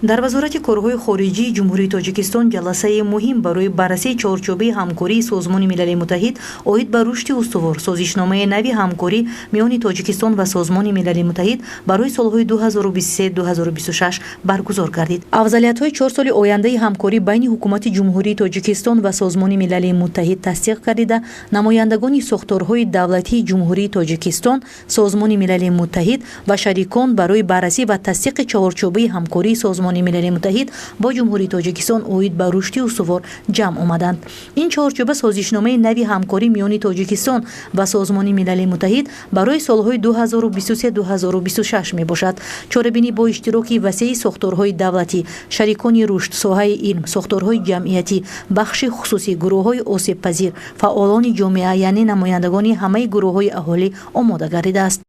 Дар Вазорати корҳои хориҷии Ҷумҳурии Тоҷикистон ҷаласаи муҳим барои баррасии чорчӯбаи ҳамкории Созмони Милали Муттаҳид оид ба рушди устувор, созишномаи нави ҳамкорӣ миёни Тоҷикистон ва Созмони Милали Муттаҳид барои солҳои 2023-2026 баргузор гардид. Афзалиятҳои 4 соли ояндаи ҳамкорӣ байни Ҳукумати Ҷумҳурии Тоҷикистон ва Созмони Милали Муттаҳид тасдиқ гардида, намояндагони сохторҳои давлатии Ҷумҳурии Тоҷикистон, Созмони Милали Муттаҳид ва шарикон барои баррасӣ ва тасдиқи чорчӯбаи ҳамкории Созмони Милали Муттаҳид бо Ҷумҳурии Тоҷикистон оид ба рушди устувор ҷамъ омаданд. Ин чорчӯба созишномаи нави ҳамкорӣ миёни Тоҷикистон ва Созмони Милали Муттаҳид барои солҳои 2023-2026 мебошад. Чорабинӣ бо иштироки васеи сохторҳои давлатӣ, шарикони рушд, соҳаи илм, сохторҳои ҷамъиятӣ, бахши хусусӣ, гурӯҳҳои осебпазир, фаъолони ҷомеа, яъне намояндагони ҳамаи гурӯҳҳои аҳолӣ омода гардидааст.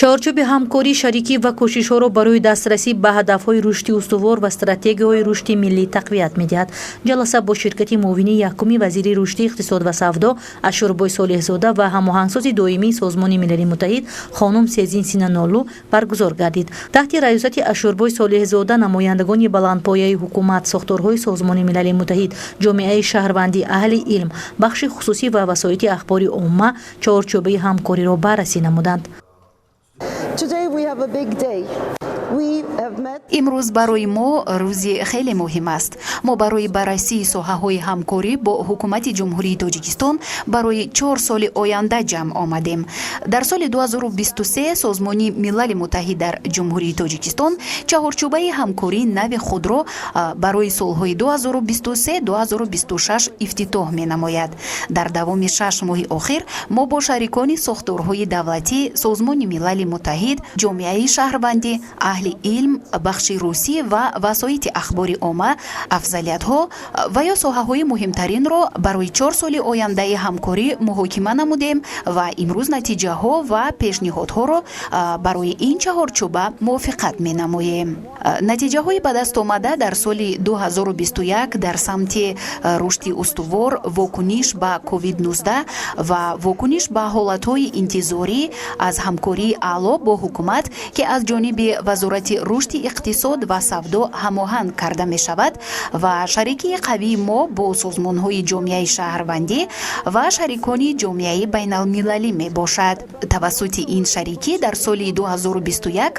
Чорчӯби ҳамкорӣ шарикӣ ва кӯшишҳоро барои дастрасӣ ба ҳадафҳои рушди устувор ва стратегияҳои рушди миллӣ тақвият медиҳад. Ҷаласа бо ширкати муовини якуми вазири рушди иқтисод ва савдо Ашурбой Солеҳзода ва ҳамоҳангсози доимии Созмони Милали Муттаҳид хонум Сезин Синанолу баргузор гардид. Таҳти раёсати Ашурбой Солеҳзода намояндагони баландпояи ҳукумат, сохторҳои Созмони Милали Муттаҳид, ҷомеаи шаҳрвандӣ, аҳли илм, бахши хусусӣ ва васоити ахбори омма чорчӯбаи ҳамкориро баррасӣ намуданд. Today we have a big day. We have met Имрӯз барои мо рӯзи хеле муҳим аст. Мо барои баррасии соҳаҳои ҳамкорӣ бо Ҳукумати Ҷумҳурии Тоҷикистон барои 4 соли оянда ҷамъ омадем. Дар соли 2023 Созмони Милали Муттаҳид дар Ҷумҳурии Тоҷикистон чаҳорчӯбаи ҳамкории нави худро барои солҳои 2023-2026 ифтитоҳ менамояд. Дар давоми 6 моҳи охир мо бо шарикони сохторҳои давлатӣ, Созмони Милали Муттаҳид, ҷомеаи шаҳрвандӣ, аҳли илм, бахши русӣ ва васоити ахбори омма афзалиятҳо ва ё соҳаҳои муҳимтаринро барои 4 соли ояндаи ҳамкорӣ муҳокима намудем ва имрӯз натиҷаҳо ва пешниҳодҳоро барои ин чаҳорчӯба мувофиқат менамоем. Натиҷаҳои ба даст омада дар соли 2021 дар самти рушди устувор, вокуниш ба COVID-19 ва вокуниш ба ҳолатҳои интизорӣ аз ҳамкории аъло бо ҳукумат, ки аз ҷониби Вазорати рушди иқтисод ва савдо ҳамоҳанг карда мешавад, ва шарикии қавии мо бо созмонҳои ҷомеаи шаҳрвандӣ ва шарикони ҷомеаи байналмилалӣ мебошад. Тавассути ин шарикӣ дар соли 2021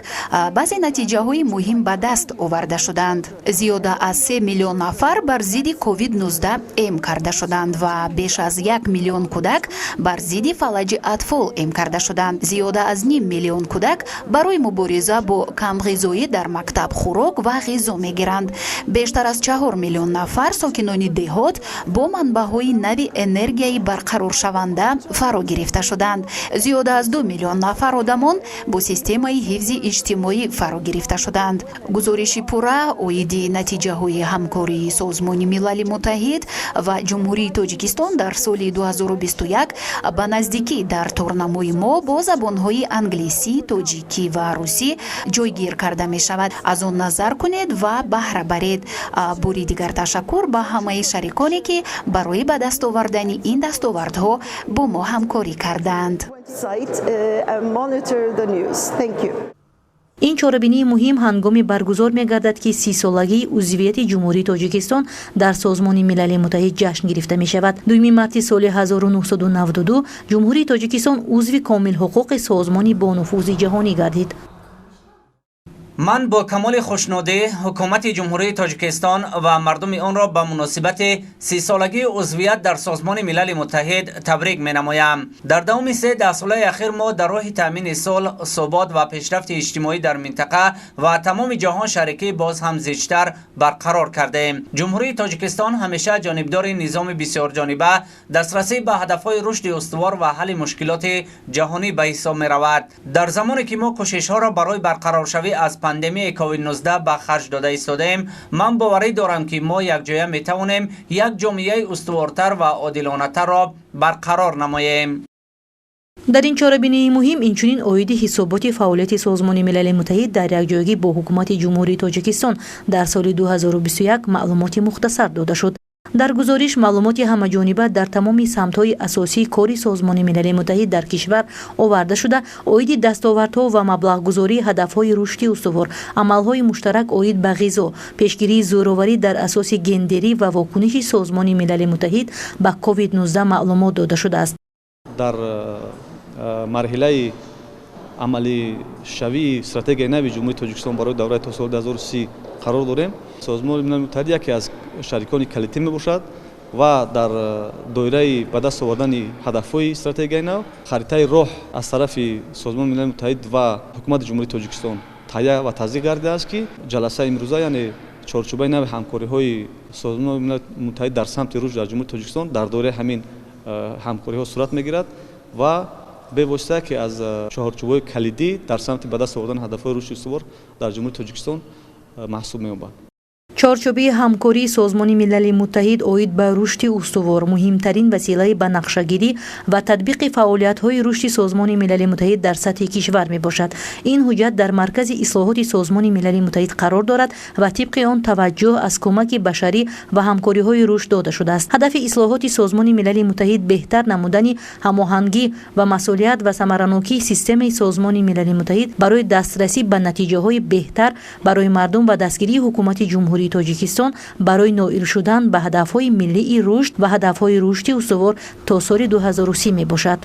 баъзе натиҷаҳои муҳим ба даст оварда шуданд. Зиёда аз 3 миллион нафар бар зидди COVID-19 эм карда шуданд ва беш аз 1 миллион кӯдак бар зидди фалаҷи атфол эм карда шуданд. Зиёда аз ним миллион кӯдак барои мубориза бо камғизоӣ дар мактаб хӯрок ва ғизо мегиранд. Бештар аз 4 миллион нафар сокинони деҳот бо манбаъҳои нави энергияи барқароршаванда фаро гирифта шуданд. Зиёда аз 2 миллион нафар одамон бо системаи ҳифзи иҷтимоӣ фаро гирифта шуданд. Гузориши пурра оиди натиҷаҳои ҳамкории Созмони Милали Муттаҳид ва Ҷумҳурии Тоҷикистон дар соли 2021 ба наздикӣ дар торнамои мо бо забонҳои англисӣ, тоҷикӣ ва русӣ ҷойгир карда мешавад. Аз он назар кунед ва баҳра баред. Бори дигар ташаккур ба ҳамаи шариконе, ки барои ба даст овардани ин дастовардҳо бо мо ҳамкорӣ карданд. site and monitor the news. Thank you. Ин чорабинии муҳим ҳангоме баргузор мегардад, ки 30-солагии узвияти Ҷумҳурии Тоҷикистон дар Созмони Милали Муттаҳид ҷашн гирифта мешавад. 2 марти соли 1992 Ҷумҳурии Тоҷикистон узви комилҳуқуқи созмони бонуфузи ҷаҳонӣ гардид. Ман бо камоли хушнудӣ Ҳукумати Ҷумҳурии Тоҷикистон ва мардуми онро ба муносибати 30-солагии узвият дар Созмони Милали Муттаҳид табрик менамоям. Дар давоми 3 даҳсолаи ахир мо дар роҳи таъмини сулҳ, субот ва пешрафти иҷтимоӣ дар минтақа ва тамоми ҷаҳон шарикӣ боз ҳам зичтар барқарор кардаем. Ҷумҳурии Тоҷикистон ҳамеша ҷонибдори низоми бисёрҷониба, дастрасӣ ба ҳадафҳои рушди устувор ва ҳалли мушкилоти ҷаҳонӣ ба ҳисоб меравад. Дар замоне ки мо кӯшишҳоро барои барқароршавӣ аз пандемияи COVID-19 ба харҷ дода истодаем, ман боварӣ дорам, ки мо якҷоя метавонем як ҷомеаи устувортар ва одилонатарро барқарор намоем. Дар ин чорабинии муҳим инчунин оиди ҳисоботи фаъолияти Созмони Милали Муттаҳид дар якҷоягӣ бо Ҳукумати Ҷумҳурии Тоҷикистон дар соли 2021 маълумоти мухтасар дода шуд. Дар гузориш маълумоти ҳамаҷониба дар тамоми самтҳои асосии кори Созмони Милали Муттаҳид дар кишвар оварда шуда, оиди дастовардҳо ва маблағгузории ҳадафҳои рушди устувор, амалҳои муштарак оид ба ғизо, пешгирии зӯроварӣ дар асоси гендерӣ ва вокуниши Созмони Милали Муттаҳид ба COVID-19 маълумот дода шудааст. Дар марҳилаи амалишавии стратегияи нави Ҷумҳурии Тоҷикистон барои давраи то соли 2030 қарор дорем. Созмони Милали Муттаҳид яке аз шарикони калидӣ мебошад ва дар доираи ба даст овардани ҳадафҳои стратегияи нав харитаи роҳ аз тарафи Созмони Милали Муттаҳид ва Ҳукумати Ҷумҳурии Тоҷикистон таҳия ва тасдиқ гардидааст, ки ҷаласаи имрӯза, яъне чорчӯбаи нави ҳамкориҳои Созмони Милали Муттаҳид дар самти рушд дар Ҷумҳурии Тоҷикистон, дар доираи ҳамин ҳамкориҳо сурат мегирад ва бевосита ки аз чаҳорчӯбҳои калидӣ дар самти ба даст овардани ҳадафҳои рушди устувор дар Ҷумҳурии Тоҷикистон маҳсуб меёбад. Чорчӯбаи ҳамкории Созмони Милали Муттаҳид оид ба рушди устувор муҳимтарин василаи ба нақшагирӣ ва татбиқи фаъолиятҳои рушди Созмони Милали Муттаҳид дар сатҳи кишвар мебошад. Ин ҳуҷҷат дар маркази ислоҳоти Созмони Милали Муттаҳид қарор дорад ва тибқи он таваҷҷӯҳ аз кӯмаки башарӣ ва ҳамкориҳои рушд дода шудааст. Ҳадафи ислоҳоти Созмони Милали Муттаҳид беҳтар намудани ҳамоҳангӣ ва масъулият ва самаранокии системаи Созмони Милали Муттаҳид барои дастрасӣ ба натиҷаҳои беҳтар барои мардум ва дастгирии Ҳукумати Ҷумҳурии Тоҷикистон барои ноил шудан ба ҳадафҳои миллии рушд ва ҳадафҳои рушди устувор то соли 2030 мебошад.